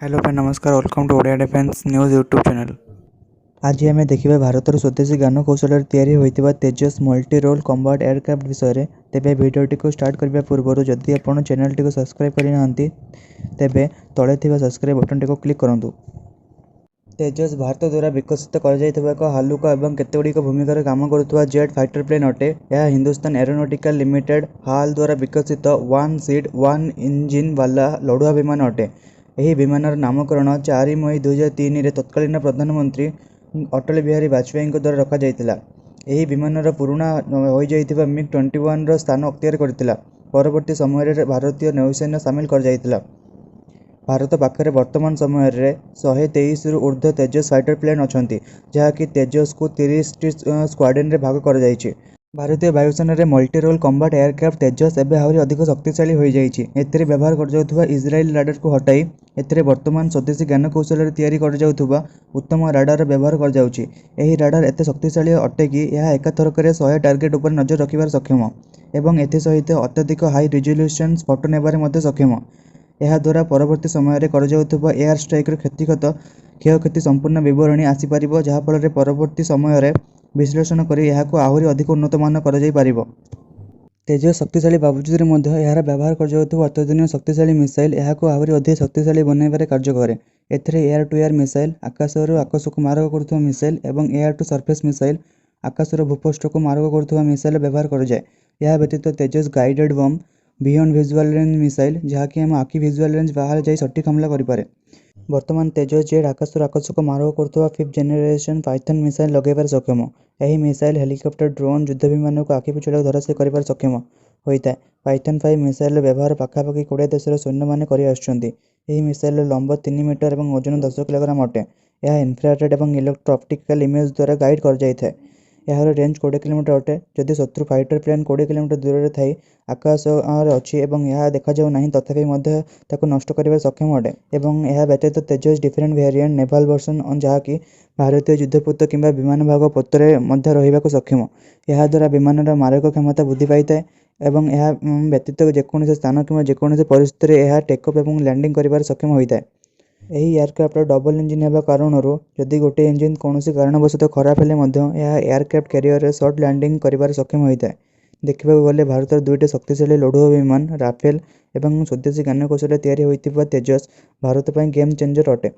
Hello friend, ନମସ୍କାର। Welcome to Odia Defence News YouTube channel. ଆଜି ଆମେ ଦେଖିବା ଭାରତର ସ୍ୱଦେଶୀ ଜ୍ଞାନକୌଶଳରେ ତିଆରି ହୋଇଥିବା Tejas multi role combat aircraft ବିଷୟରେ। ତେବେ ଭିଡ଼ିଓଟିକୁ ଷ୍ଟାର୍ଟ କରିବା ପୂର୍ବରୁ ଯଦି ଆପଣ ଚ୍ୟାନେଲଟିକୁ ସବସ୍କ୍ରାଇବ୍ କରିନାହାନ୍ତି, ତେବେ ତଳେ ଥିବା ସବସ୍କ୍ରାଇବ୍ ବଟନଟିକୁ କ୍ଲିକ୍ କରନ୍ତୁ। ତେଜସ୍ ଭାରତ ଦ୍ୱାରା ବିକଶିତ କରାଯାଇଥିବା ଏକ ହାଲୁକା ଏବଂ କେତେଗୁଡ଼ିକ ଭୂମିକାରେ କାମ କରୁଥିବା ଜେଟ୍ ଫାଇଟର ପ୍ଲେନ୍ ଅଟେ। ଏହା ହିନ୍ଦୁସ୍ତାନ ଏରୋନଟିକାଲ ଲିମିଟେଡ୍, ହାଲ୍ ଦ୍ୱାରା ବିକଶିତ ୱାନ୍ ସିଟ୍ ୱାନ୍ ଇଞ୍ଜିନ୍ ବାଲା ଲଢ଼ୁଆ ବିମାନ ଅଟେ। ଏହି ବିମାନର ନାମକରଣ 4 ମଇ 2003ରେ ତତ୍କାଳୀନ ପ୍ରଧାନମନ୍ତ୍ରୀ ଅଟଳ ବିହାରୀ ବାଜପେୟୀଙ୍କ ଦ୍ୱାରା ରଖାଯାଇଥିଲା। ଏହି ବିମାନର ପୁରୁଣା ହୋଇଯାଇଥିବା ମିଗ୍ 21ର ସ୍ଥାନ ଅକ୍ତିଆର କରିଥିଲା। ପରବର୍ତ୍ତୀ ସମୟରେ ଭାରତୀୟ ନୌସେନା ସାମିଲ କରାଯାଇଥିଲା। ଭାରତ ପାଖରେ ବର୍ତ୍ତମାନ ସମୟରେ 123ରୁ ଉର୍ଦ୍ଧ୍ୱ ତେଜସ୍ ଫାଇଟର ପ୍ଲେନ୍ ଅଛନ୍ତି, ଯାହାକି ତେଜସକୁ 30ଟି ସ୍କ୍ୱାଡ୍ରନରେ ଭାଗ କରାଯାଇଛି। ଭାରତୀୟ ବାୟୁସେନାରେ multi role combat aircraft Tejas ଏବେ ଆହୁରି ଅଧିକ ଶକ୍ତିଶାଳୀ ହୋଇଯାଇଛି। ଏଥିରେ ବ୍ୟବହାର କରାଯାଉଥିବା ଇସ୍ରାଏଲ ରାଡାରକୁ ହଟାଇ ଏଥିରେ ବର୍ତ୍ତମାନ ସ୍ୱଦେଶୀ ଜ୍ଞାନକୌଶଳରେ ତିଆରି କରାଯାଉଥିବା ଉତ୍ତମ ରାଡାରର ବ୍ୟବହାର କରାଯାଉଛି। ଏହି ରାଡାର ଏତେ ଶକ୍ତିଶାଳୀ ଅଟେ କି ଏହା ଏକାଥରକରେ 100 ଟାର୍ଗେଟ ଉପରେ ନଜର ରଖିବାରେ ସକ୍ଷମ ଏବଂ ଏଥିସହିତ ଅତ୍ୟଧିକ ହାଇ ରିଜଲ୍ୟୁସନ୍ ଫଟୋ ନେବାରେ ମଧ୍ୟ ସକ୍ଷମ। ଏହାଦ୍ୱାରା ପରବର୍ତ୍ତୀ ସମୟରେ କରାଯାଉଥିବା ଏୟାର ଷ୍ଟ୍ରାଇକ୍ର କ୍ଷୟକ୍ଷତି ସମ୍ପୂର୍ଣ୍ଣ ବିବରଣୀ ଆସିପାରିବ, ଯାହାଫଳରେ ପରବର୍ତ୍ତୀ ସମୟରେ ବିଶ୍ଳେଷଣ କରି ଏହାକୁ ଆହୁରି ଅଧିକ ଉନ୍ନତମାନ କରାଯାଇପାରିବ। ତେଜସ୍ ଶକ୍ତିଶାଳୀ ବାବଜୁଦରେ ମଧ୍ୟ ଏହାର ବ୍ୟବହାର କରାଯାଉଥିବା ଅତ୍ୟାଧୁନିକ ଶକ୍ତିଶାଳୀ ମିସାଇଲ୍ ଏହାକୁ ଆହୁରି ଅଧିକ ଶକ୍ତିଶାଳୀ ବନାଇବାରେ କାର୍ଯ୍ୟ କରେ। ଏଥିରେ ଏୟାର ଟୁ ଏୟାର ମିସାଇଲ୍, ଆକାଶରୁ ଆକାଶକୁ ମାରକ କରୁଥିବା ମିସାଇଲ୍ ଏବଂ ଏୟାର ଟୁ ସର୍ଫେସ୍ ମିସାଇଲ୍, ଆକାଶରୁ ଭୂପୃଷ୍ଠକୁ ମାରକ କରୁଥିବା ମିସାଇଲ୍ ବ୍ୟବହାର କରାଯାଏ। ଏହା ବ୍ୟତୀତ Tejas guided bomb, beyond visual range missile, ଯାହାକି ଆମ ଆଖି ଭିଜୁଆଲ ରେଞ୍ଜ ବାହାରେ ଯାଇ ସଠିକ୍ ହମଲା କରିପାରେ। ବର୍ତ୍ତମାନ ତେଜସ୍ ଜେଟ୍ ଆକାଶରୁ ଆକାଶକୁ ମାରକ କରୁଥିବା ଫିଫ୍ଥ ଜେନେରେସନ୍ ପାଇଥନ୍ ମିସାଇଲ୍ ଲଗାଇବାରେ ସକ୍ଷମ। ଏହି ମିସାଇଲ୍ ହେଲିକପ୍ଟର, ଡ୍ରୋନ୍, ଯୁଦ୍ଧ ବିମାନକୁ ଆଖି ପିଛୁଳାକେ ଧରାଶାୟୀ କରିବାରେ ସକ୍ଷମ ହୋଇଥାଏ। ପାଇଥନ୍ 5 ମିସାଇଲ୍ର ବ୍ୟବହାର ପାଖାପାଖି 20 ଦେଶର ସୈନ୍ୟମାନେ କରିଆସୁଛନ୍ତି। ଏହି ମିସାଇଲ୍ର ଲମ୍ବ 3 ମିଟର ଏବଂ ଓଜନ 10 କିଲୋଗ୍ରାମ ଅଟେ। ଏହା ଇନଫ୍ରାରେଡ୍ ଏବଂ ଇଲେକ୍ଟ୍ରୋ ଅପ୍ଟିକାଲ ଇମେଜ୍ ଦ୍ୱାରା ଗାଇଡ୍ କରାଯାଇଥାଏ। ଏହାର ରେଞ୍ଜ 20 କିଲୋମିଟର ଅଟେ। ଯଦି ଶତ୍ରୁ ଫାଇଟର ପ୍ଲେନ୍ 20 କିଲୋମିଟର ଦୂରରେ ଥାଇ ଆକାଶରେ ଅଛି ଏବଂ ଏହା ଦେଖାଯାଉ ନାହିଁ, ତଥାପି ମଧ୍ୟ ତାକୁ ନଷ୍ଟ କରିବାରେ ସକ୍ଷମ ଅଟେ। ଏବଂ ଏହା ବ୍ୟତୀତ Tejas different variant naval version, ଯାହାକି ଭାରତୀୟ ଯୁଦ୍ଧପୋତ କିମ୍ବା ବିମାନ ବାହକ ପୋତରେ ମଧ୍ୟ ରହିବାକୁ ସକ୍ଷମ। ଏହାଦ୍ୱାରା ବିମାନର ମାରକ କ୍ଷମତା ବୃଦ୍ଧି ପାଇଥାଏ ଏବଂ ଏହା ବ୍ୟତୀତ ଯେକୌଣସି ସ୍ଥାନ କିମ୍ବା ଯେକୌଣସି ପରିସ୍ଥିତିରେ ଏହା ଟେକଅପ୍ ଏବଂ ଲ୍ୟାଣ୍ଡିଂ କରିବାରେ ସକ୍ଷମ ହୋଇଥାଏ। ଏହି ଏୟାରକ୍ରାଫ୍ଟର ଡବଲ ଇଞ୍ଜିନ୍ ହେବା କାରଣରୁ ଯଦି ଗୋଟିଏ ଇଞ୍ଜିନ୍ କୌଣସି କାରଣବଶତଃ ଖରାପ ହେଲେ ମଧ୍ୟ ଏହା ଏୟାରକ୍ରାଫ୍ଟ କ୍ୟାରିୟରରେ ସଫ୍ଟ ଲ୍ୟାଣ୍ଡିଂ କରିବାରେ ସକ୍ଷମ ହୋଇଥାଏ। ଦେଖିବାକୁ ଗଲେ ଭାରତର ଦୁଇଟି ଶକ୍ତିଶାଳୀ ଲଢ଼ୁଆ ବିମାନ ରାଫେଲ ଏବଂ ସ୍ୱଦେଶୀ ଜ୍ଞାନକୌଶଳରେ ତିଆରି ହୋଇଥିବା ତେଜସ୍ ଭାରତ ପାଇଁ ଗେମ୍ ଚେଞ୍ଜର ଅଟେ।